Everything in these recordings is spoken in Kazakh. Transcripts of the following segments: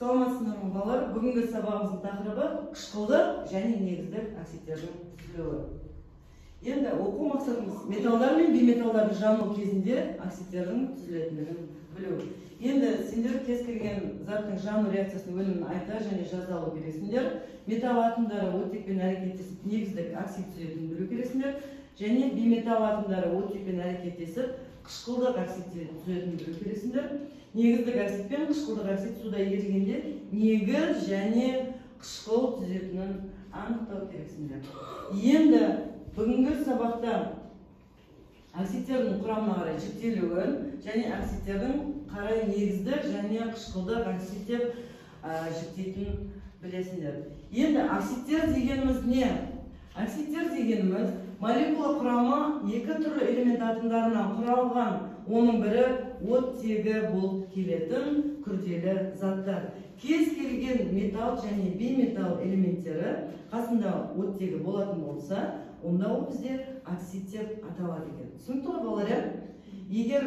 Саламатсыздар ма, балалар? Бүгінгі сабағымыздың тақырыбы қышқылдық және негіздік оксидтердің түзілуі. Енді оқу мақсатымыз металдар мен бейметалдардың жану кезінде оксидтердің түзілетіндігін білу. Енді сендер кез келген заттың жану реакциясының өнімін айта және жаза алу керексіңдер. Металл атомдары оттекпен әрекеттесіп негіздік оксид түзетінін білу керексіңдер. Және бейметалл атомдары оттекпен әрекеттесіп қышқылдық оксид түзетінін білу керексіңдер. Негіздік оксид пен қышқылдық оксид суда ерігенде негіз және қышқыл түзетінін анықтау керексіңдер. Енді бүгінгі сабақта оксидтердің құрамына қарай жіктелуін және оксидтердің қарай негіздік және қышқылдық оксид деп жіктейтінін білесіңдер. Енді оксидтер дегеніміз не? Оксидтер дегеніміз молекула құрамы екі түрлі элемент атомдарынан құралған, оның бірі оттегі болып келетін күрделі заттар. Кез келген металл және бейметалл элементтері қасында оттегі болатын болса, онда ол бізде оксид деп аталады екен. Түсінікті ғой, балалар, иә? Егер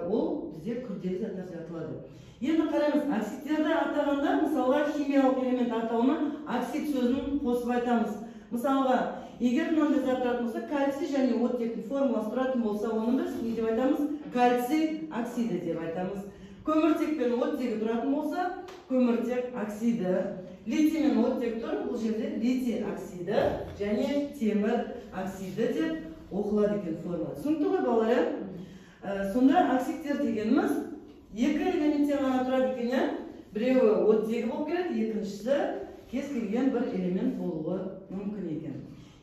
ол бізде күрделі заттар деп аталады. Енді қараймыз, оксидтерді атағанда, мысалға, химиялық элемент атауына оксид сөзін қосып айтамыз. Мысалға, егер мынандай зат тұратын болса, кальций және оттектің формуласы тұратын болса, оны біз не деп айтамыз? Кальций оксиді деп айтамыз. Көміртек пен оттегі тұратын болса, көміртек оксиді. Литий мен оттек тұр, бұл жерде литий оксиді және темір оксиді деп оқылады екен формула. Түсінікті ғой, балалар, иә? Сонда оксидтер дегеніміз екі элементтен ғана тұрады екен, иә? Біреуі оттегі болып келеді, екіншісі кез келген бір элемент болуы мүмкін екен.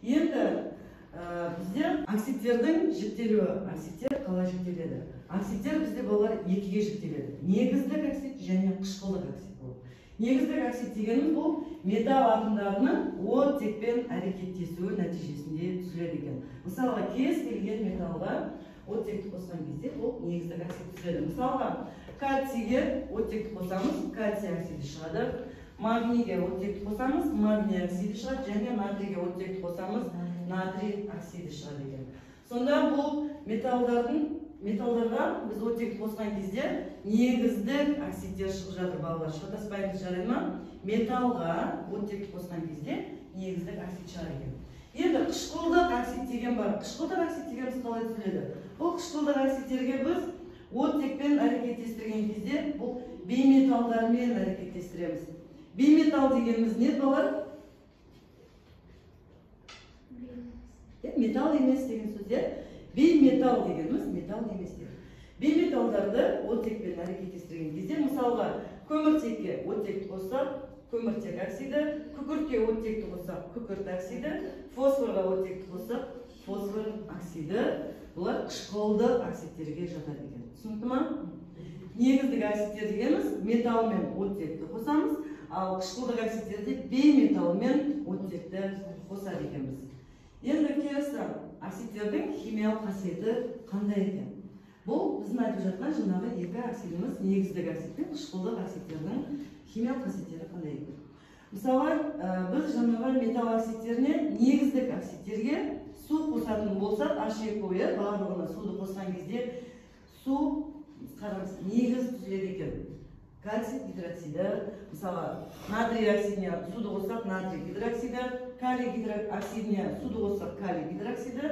Енді бізде оксидтердің жіктелуі. Оксидтер қалай жіктеледі? Оксидтер бізде, балалар, екіге жіктеледі. Негіздік оксид және қышқылдық оксид болып. Негіздік оксид дегеніміз бұл металл атомдарының оттекпен әрекеттесуі нәтижесінде түзіледі екен. Мысалға, кез келген металлға оттекті қосқан кезде бұл негіздік оксид түзіледі. Мысалға, кальцийге оттекті қосамыз, кальций оксиді шығады. Магнийге оттекті қосамыз, магний оксиді шығады, және натрийге оттекті қосамыз, натрий оксиді шығады екен. Сонда бұл металдарға біз оттекті қосқан кезде негіздік оксидтер шығып жатыр, балалар, шатаспаймыз, жарай ма? Металлға оттекті қосқан кезде негіздік оксид шығады екен. Енді қышқылдық оксид деген бар. Қышқылдық оксид дегеніміз қалай түзіледі? Бұл қышқылдық оксидтерге біз оттекпен әрекеттестірген кезде бұл бейметалдармен әрекеттестіреміз. Бейметалл дегеніміз не, балалар? Металл емес деген сөз, иә? Бейметалл дегеніміз металл емес деген. Бейметалдарды оттекпен әрекеттестірген кезде, мысалға, көміртекке оттекті қоссақ, көміртек оксиді, күкіртке оттекті қоссақ, күкірт оксиді, фосфорға оттекті қоссақ, фосфор оксиді. Бұлар қышқылдық оксидтерге жатады екен. Түсінікті ма? Негіздік оксидтер дегеніміз металл мен оттекті қосамыз, ал қышқылдық оксидтерде бейметалл мен оттекті қосады екенбіз. Енді келесі оксидтердің химиялық қасиеті қандай екен? Бұл біздің айтып жатқан жаңағы екі оксидіміз, негіздік оксид пен қышқылдық оксидтердің химиялық қасиеттері қандай екен? Мысалға, біз жаңағы металл оксидтеріне, негіздік оксидтерге су қосатын болсақ, H2O, барлығына суды қосқан кезде су, қараңыз, негіз түзіледі екен. Кальций гидроксиді, мысалға, натрий оксидіне суды қоссақ, натрий гидроксиді, калий оксидіне суды қоссақ, калий гидроксиді,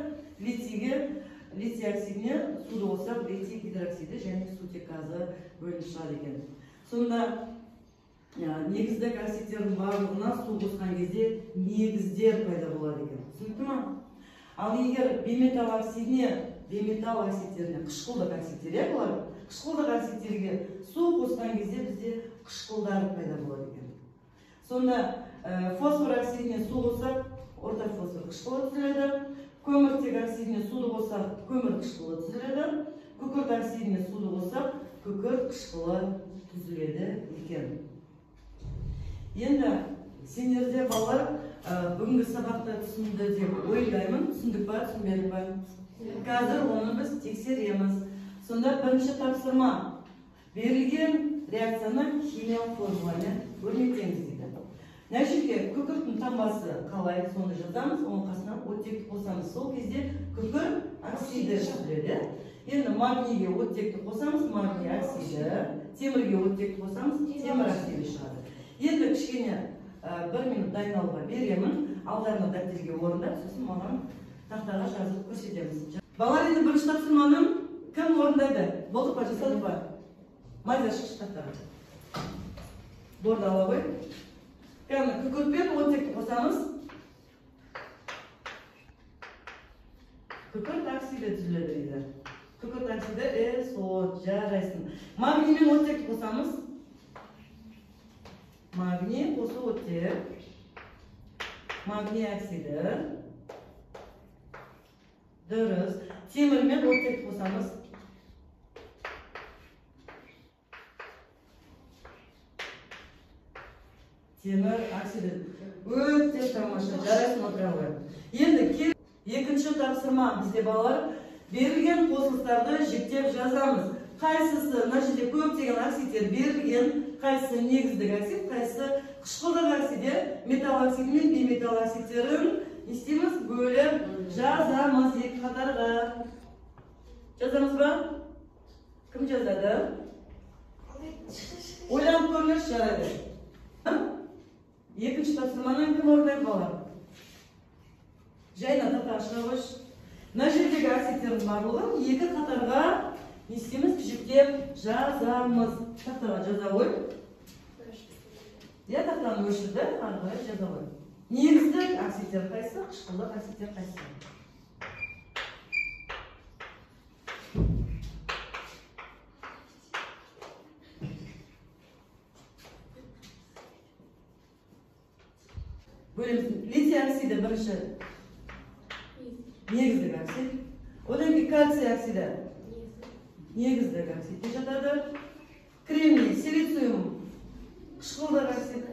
литий оксидіне суды қоссақ, литий гидроксиді және сутек газы бөлініп шығады екен. Сонда негіздік оксидтердің барлығына су қосқан кезде негіздер пайда болады екен. Түсінікті ма? Ал егер бейметалл оксидіне, бейметалл оксидтеріне, қышқылдық оксидтер, иә, бұлар қышқылдық оксидтерге су қосқан кезде бізде қышқылдар пайда болады екен. Сонда фосфор оксидіне су қоссақ, орта фосфор қышқылы түзіледі. Көміртек оксидіне суды қоссақ, көмір қышқылы түзіледі. Күкірт оксидіне суды қоссақ, күкірт қышқылы түзіледі екен. Енді сендерде, балалар, бүгінгі сабақта түсінді деп ойлаймын. Түсіндік па, түсінбедік па? Қазір оны біз тексереміз. Сонда бірінші тапсырма: берілген реакцияны химиялық формуламен өрнектеңіз дейді. Мына жерге күкірттің таңбасы қалай, соны жазамыз, оның қасына оттекті қосамыз. Сол кезде күкірт оксиді түзіледі. Енді магнийге оттекті қосамыз, магний оксиді, темірге оттекті қосамыз, темір оксиді шығады. кішкене бір минут дайындалуға беремін. Алдарына дәптерге орындап, сосын маған тақтаға жазып көрсетеміз. Балалар, енді бірінші тапсырманы кім орындайды? Болдық па, жасадық па? Майда шықшы тақтаға. Борды ала қой. Кәдімгі күкіртпен оттекті қосамыз. Күкірт оксиді түзіледі дейді. Күкірт оксиді СО, жарайсың. Магний мен оттекті қосамыз. Магний қосу оттек. Магний оксиді. Дұрыс. Темір мен оттекті қосамыз. Темір оксиді. Өте тамаша. Жарайсың, отыра ғой. Енді екінші тапсырма бізде, балалар, берілген қосылыстарды жіктеп жазамыз. Қайсысы, мына жерде көптеген оксидтер берілген, қайсысы негіздік оксид, қайсысы қышқылдық оксид, металл оксиді мен бейметалл оксидтерін не істейміз? Бөліп жазамыз екі қатарға. Жазамыз ба? Кім жазады? Ойланып көріңізші, жарайды. Екінші тапсырманы кім орындайды, балалар? Жайна, тақтаға шыға қойшы. Мына жердегі оксидтердің барлығын екі қатарға не істейміз? Жіктеп жазамыз. Тақтаға жаза қой. Иә, тақтаны өшірді, ары қарай жаза қой. Негіздік оксидтер қайсы, қышқылдық оксидтер қайсы? Бөлеміз. Литий оксиді бірінші негіздік оксид. Одан кейін кальций оксиді негіздік оксидке жатады. Кремний, силициум қышқылдық оксид.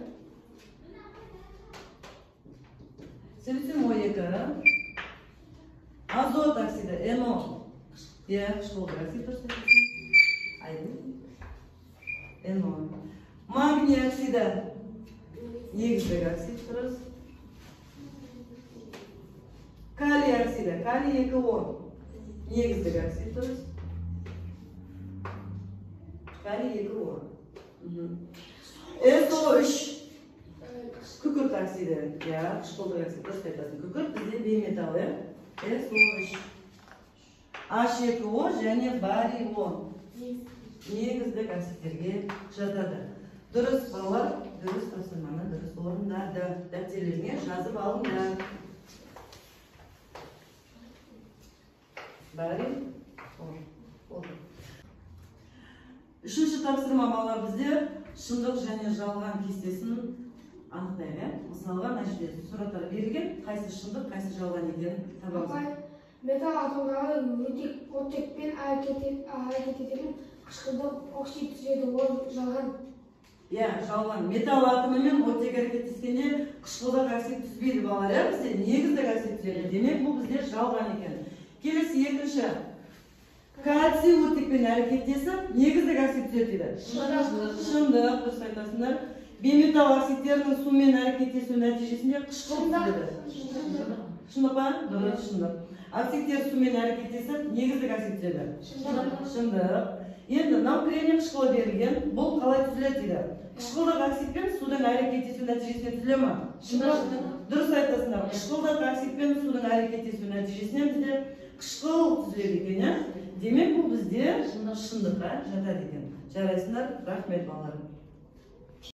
Силициум О2. Азот оксиді НО. Иә, қышқылдық оксид дұрыс айтасың. НО. Магний оксиді негіздік оксид дұрыс. Калий оксиді, калий 2О, негіздік оксид дұрыс. Калий 2О. СО3 күкірт оксиді, иә, қышқылдық оксид дұрыс айтасың. Күкірт бізде бейметалл, иә? СО3. H2O және барий О негіздік оксидтерге жатады. Дұрыс, балалар, дұрыс тапсырманы дұрыс орындады. Дәптерлеріңе жазып алыңдар. Барий О. Болды. Үшінші тапсырма, балалар, бізде шындық және жалған кестесін анықтайық, иә? Мысалға, мына жерде сұрақтар берілген, қайсы шындық, қайсы жалған екенін табамыз. Металл атомдары оттекпен әрекет ететін қышқылдық оксид түзеді, ол жалған. Иә, жалған. Металл атомымен оттек әрекеттескенде қышқылдық оксид түзбейді, балалар, иә? Бізде негіздік оксид түзеді. Демек, бұл бізде жалған екен. Келесі екінші. Кальций оттекпен әрекеттесіп, негіздік оксид түзеді дейді. Шындық, дұрыс айтасыңдар. Бейметалл оксидтерінің сумен әрекеттесу нәтижесінде қышқыл түзеді. Шындық па? Дұрыс, шындық. Оксидтер сумен әрекеттесіп, негіздік оксид түзеді. Шындық. Енді мынау кремний қышқылы берілген, бұл қалай түзіледі дейді. Қышқылдық оксид пен судың әрекеттесу нәтижесінде түзіле ма? Шындық. Дұрыс айтасыңдар. Қышқылдық оксид пен судың әрекеттесу нәтижесінен бізде қышқыл түзіледі екен, иә? Демек, бұл бізде шындыққа жатады екен. Жарайсыңдар, рахмет, балалар.